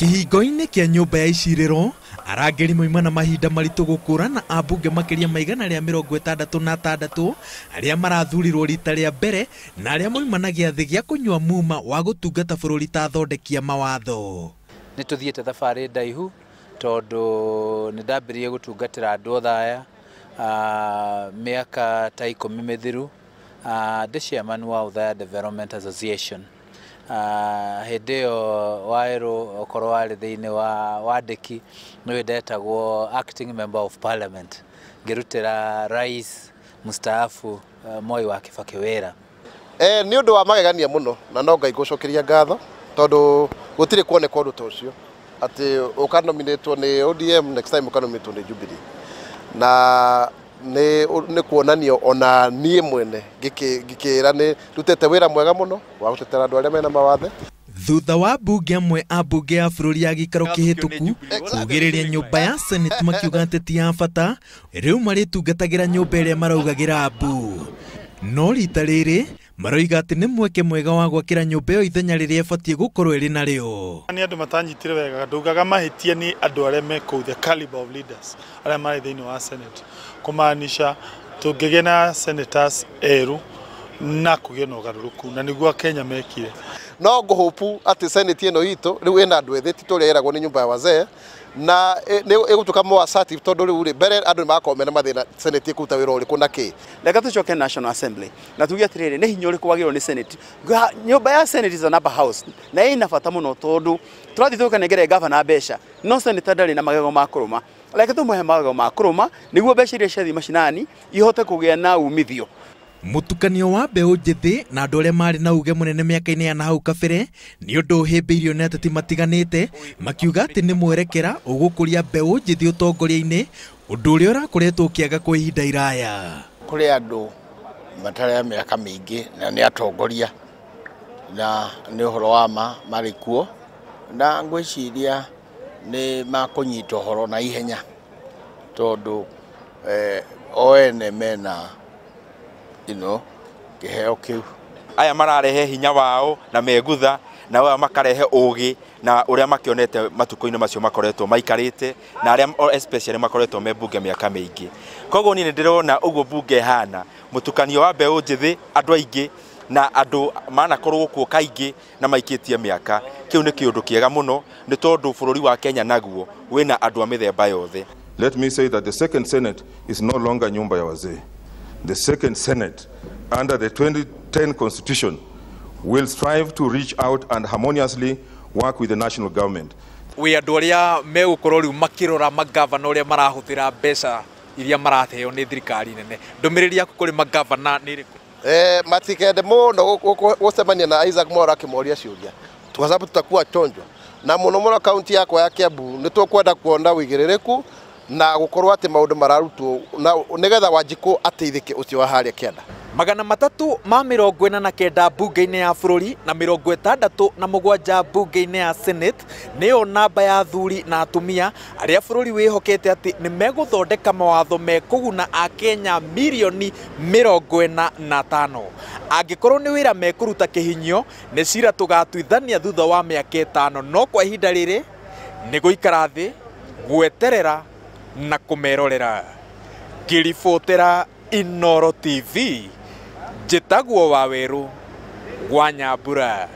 Kĩhingo-inĩ kĩa nyũmba ya icirĩro arangĩri moima na mahinda maritũ gũkũrana ambunge makĩria ma 166 arĩa marathurirwo rita rĩa mbere na arĩa moima na gĩathĩ gĩa kũnyua muma wa gũtungata bũrũri ta athondeki a mawatho. Nĩ tũthiĩte thabarĩ ndaihu tondũ nĩ ndambĩrĩirie gũtungatĩra andũ Othaya mĩaka ta 10 mĩthiru, ndĩ chairman wa Othaya Development Association. Hĩndĩ ĩyo Wawerũ okorwo warĩ thĩinĩ wa wandĩki nĩwe ndetagwo acting member of parliament, ngĩrutĩra rais mustaafu Moi wa Kibaki wĩra. Nĩ ũndũ wa magegania mũno na no Ngai ngũcokeria ngatho tondũ gũtirĩ kuoneka ũndũ ta ũcio atĩ ũkanominĩtwo nĩ ODM next time ũkanominĩtwo nĩ Jubilee, na nĩ kuonanio ona niĩ mwene ngĩkĩra nĩ rutĩte wĩra mwega mũno wa gũtetera andũ arĩa mena mawathe. Thutha wa mbunge amwe a mbunge ya bũrũri ya gĩikaro kĩhĩtũku kugĩrĩria nyũmba ya Senate makiuga atĩ ti ya bata, rĩu marĩtungatagĩra nyũmba ĩrĩa maraugagĩra mbu. No rita rĩrĩ maroiga atĩ nĩ mweke mwega wa gwakĩra nyũmba ĩyo ithenya rĩrĩa ĩbatiĩ gũkorwo ĩrĩ narĩo. Nĩ andũ matanyitire wega, ndaugaga mahĩtia nĩ andũ arĩa me kũu, the caliber of leaders arĩa marĩ thĩinĩ wa Senate, kũmaanisha tũngĩgĩa na senators erũ na kũgĩe na ũgarũrũku, na nĩguo Kenya mekire. No ngũhũpu atĩ Senate ĩno itũ rĩu ĩna andũ ethĩ, ti tũrĩa ĩragwo nĩ nyũmba ya wazee, na ĩgũtuĩka more assertive tondũ rĩu rĩ mbere andũ nĩ magakorwo mena mathĩna Senate ĩkũruta wĩra ũrĩkũ na kĩ. Reke tũcoke National Assembly na tuge atĩrĩrĩ, nĩ hinya ũrĩkũ wagĩrĩirwo nĩ Senate? Nyũmba ya Senate is an upper house na ĩna bata mũno tondũ tũrathiĩ tũkanengere gavana mbeca, no senator ndarĩ na magego ma kũrũma. Reke tũmũhe magego ma kũrũma nĩguo mbeca iria ciathiĩ macinani ihote kũgĩa na umithio. Mũtukanio wa mbeũ njĩthĩ na andũ arĩa marĩ na uge mũnene mĩaka-inĩ ya nahau kabere nĩ ũndũ ũhĩmbĩirio nĩ ateti matiganĩte makiuga atĩ nĩ mwerekera ũgũkũria mbeũ njĩthĩ ũtongoria-inĩ, ũndũ ũrĩa ũrakoretwo ũkĩaga kwa ihinda iraya. Kũrĩ andũ matarĩ a mĩaka mĩingĩ na nĩ atongoria na nĩ ũhoro wa ma marĩ kuo, na ngwĩciria nĩ makũnyita ũhoro na ihenya tondũ o ene mena kĩheo kĩu. Aya mararehe hinya wao na megutha, na aya makarehe ũgĩ na ũrĩa makĩonete matukũ-inĩ macio makoretwo maikarĩte, na arĩa especially makoretwo me mbunge mĩaka mĩingĩ. Koguo niĩ nĩndĩrona ũguo mbunge ĩhana mũtukanio wa mbeũ njĩthĩ, andũ aingĩ na andũ manakorwo kuo kaingĩ na maikĩtie mĩaka. Kĩu nĩ kĩũndũ kĩega mũno nĩ tondũ bũrũri wa Kenya naguo wĩna andũ a mĩthemba yothe. Let me say that the second Senate is no longer nyumba ya wazee. The second Senate, under the 2010 Constitution, will strive to reach out and harmoniously work with the national government. Wĩ andũ arĩa megũkorwo rĩu makĩrora magavana ũrĩa marahũthĩra mbeca iria maraheo nĩ thirikari nene, ndũmĩrĩri yaku kũrĩ magavana nĩ ĩrĩkũ? Matikende mũno gũcemania na Isaac Mwaura akĩmoria ciũria kwa sababu tutakuwa chonjo, na mũno mũno kaunti yakwa ya Kiambu nĩ tũkwenda kuona wĩigĩrĩrĩku na gũkorwo atĩ maũndũ mararutwo na nĩgetha Wanjikũ ateithĩke ũcio wa harĩa kĩanda. 349 mbunge-inĩ ya bũrũri na 67 mbunge-inĩ ya Senate nĩyo namba ya athuri na atumia arĩa bũrũri wĩhokete atĩ nĩ megũthondeka mawatho mekũguna Akenya mirioni 45. Angĩkorwo nĩ wĩra mekũruta kĩhinyio nĩ cira tũgatuithania thutha wa mĩaka 5, no kwa ihinda rĩrĩ nĩ gũikara thĩ gweterera na kũmerorera. Ngĩribotera Inooro TV, njĩtagwo Wawerũ wa Nyambura.